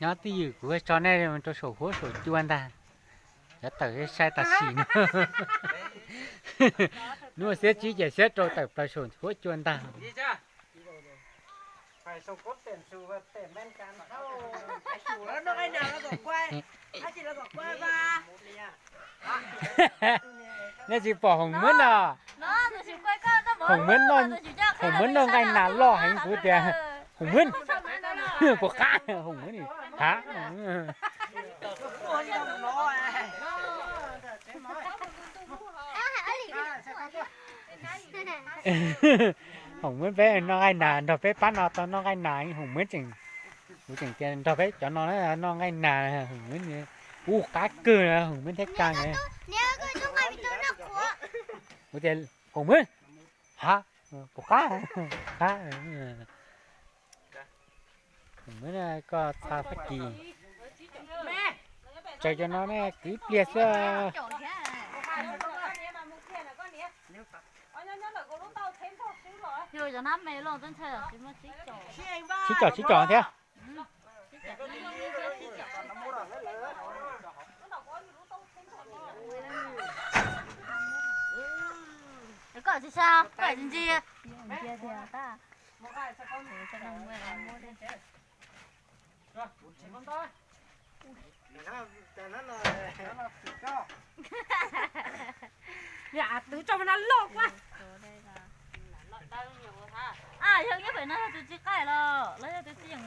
Nyob twj ywm kuv tso nej rau saum huab saum cua ntag. Cov tawm sai tam sim no. Hnub xiab tsib ces xiab rau tawm plaws saum huab cua ntag. Nej tsis pom Hoom Mab no? Hoom Mab, Hoom Mab noj nqaij nas loj heev, kuv tias Hoom Mab, puas qab Hoom Mab, ha. Hoom Mab peb noj nqaij nas nrog peb pab no tau noj nqaij nas, Hoom Mab tseem, kuv tseem tias nrog peb cov no noj nqaij nas, Hoom Mab ub qab kawg, Hoom Mab thiab Kab. Kuv tias Hoom Mab, ha, puas qab, qab. Hoom Mab, koj txhob fab kis, tsaws cov no ne kwv ib pliag xwb. Tsib com, tsib com thiab. Koj tsis sa, koj tsis ntsia. Twv tso no loj kuaj. A, yog nyob pem no yog tus tsis qaij los los yog tus tsis yeem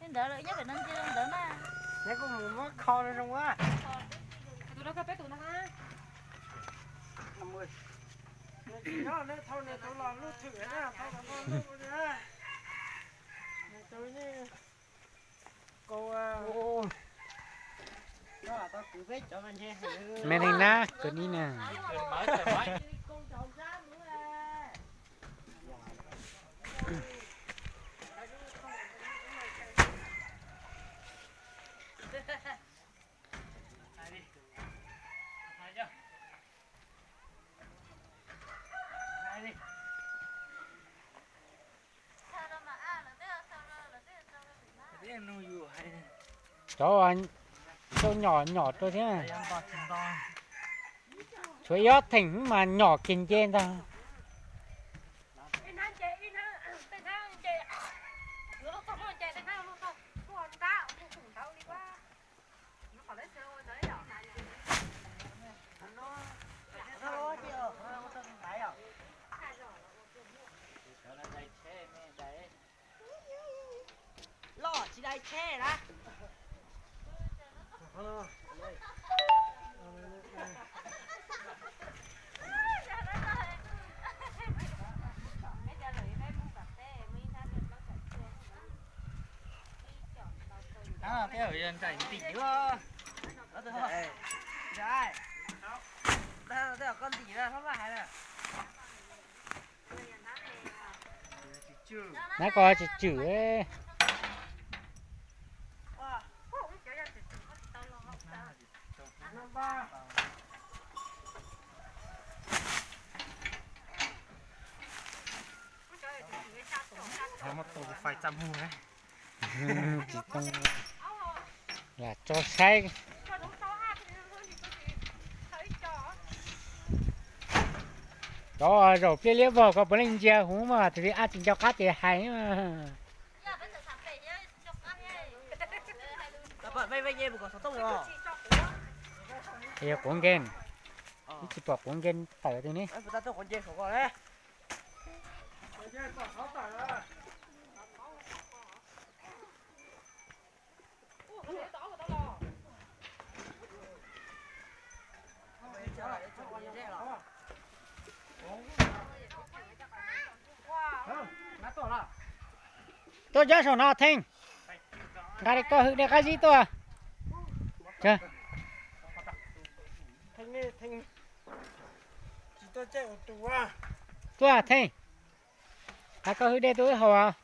li ntawd, nyob pem no ntsia zoo ntawd na. Neb kuj mus muab kho zoo a. Tus no koj peb tus no. Nws tsis nyob, neb thauj nws tus los lub thwm na, thauj los muaj lub na. Nws tus yeej Me neeg na, kawg ni na. Cov, cov nyom nyom rau thiab. Tshuav ib ob theem mas nyom kiag nce ntag. Loj tsis dai tsheb na. Tej zaum yog nraim ntim, tej zaum koj ntim na, hlob Vaj hais na. Nab ko tsis tswm. Tsis too, lam tso saib. Cov zaum pliaj liab vog ko puav leej ntsia huv mas tus li ab tsis nco qab ces hais. Yog quav nce, ib tsis pom quav nce tawm twg ne. Tuaj nyob saum no Theej, nqa koj hwj dej qab zib tuaj. Tuaj Theej, nqa koj hwj dej tuaj wb haus.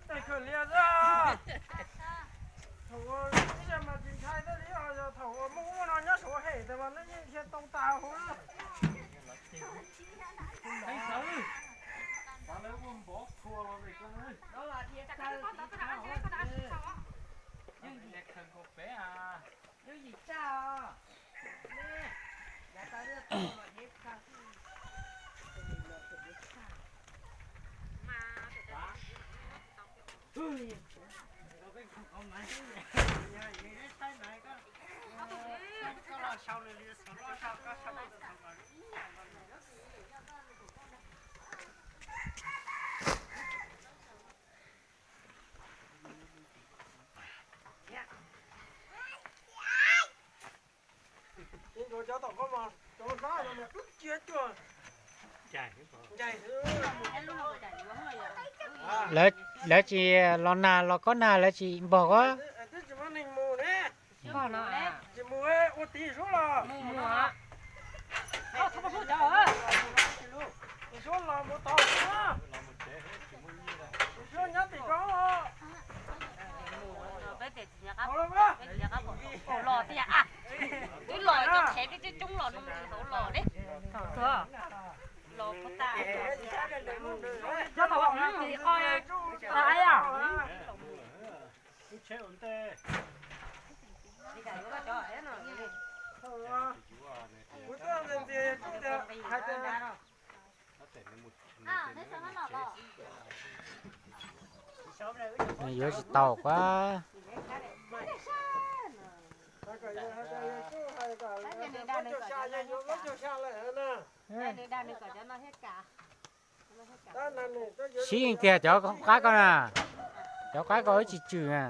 Tej kawg lias xwb. Thaum ua ib zaj mas tsis ntshai tej li, yog thaum ua Hmoob no nyob saum hem tas mas nej yeej dhia tau tas huv. Lawv, lawv tsis los nag los kob nag lawv tsis npog kob. Los tiag, twb los cov qhev twb coob coob los no hauv los li. Los puag ta. Cov thaum ub, yuav tsis tau kuv. Sib yeej tiag cov qaib ko na, cov qaib ko wb tsis tswm na.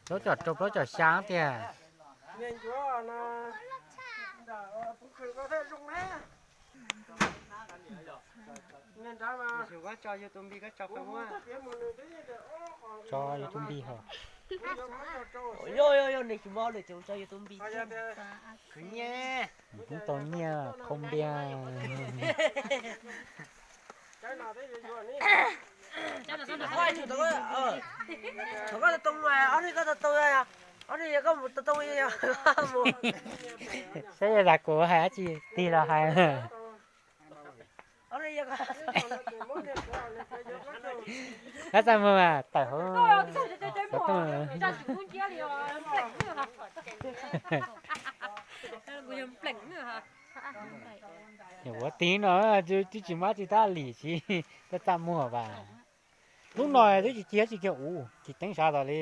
Plaub caug rau plaub caug xya tiag. Tso yus tus npis hos. Yog yog yog nws tsis mob nws tseem tso yus tus npis. Khwv nyiaj. Kuv tau nyiaj khau npias. Thaum koj tau too, ob hnub koj tau too, ob hnub yog koj mus tau too, mus. Saib yog zam kuv hais dab tsi tig los hais. Koj txaj muag mas tawm hauv, ua tig no twb tsis muaj tsis tab lim tsis, koj txaj muag vas. Hnub no twb tsis cia tsis kiag ub, tsis teeb sav tas li.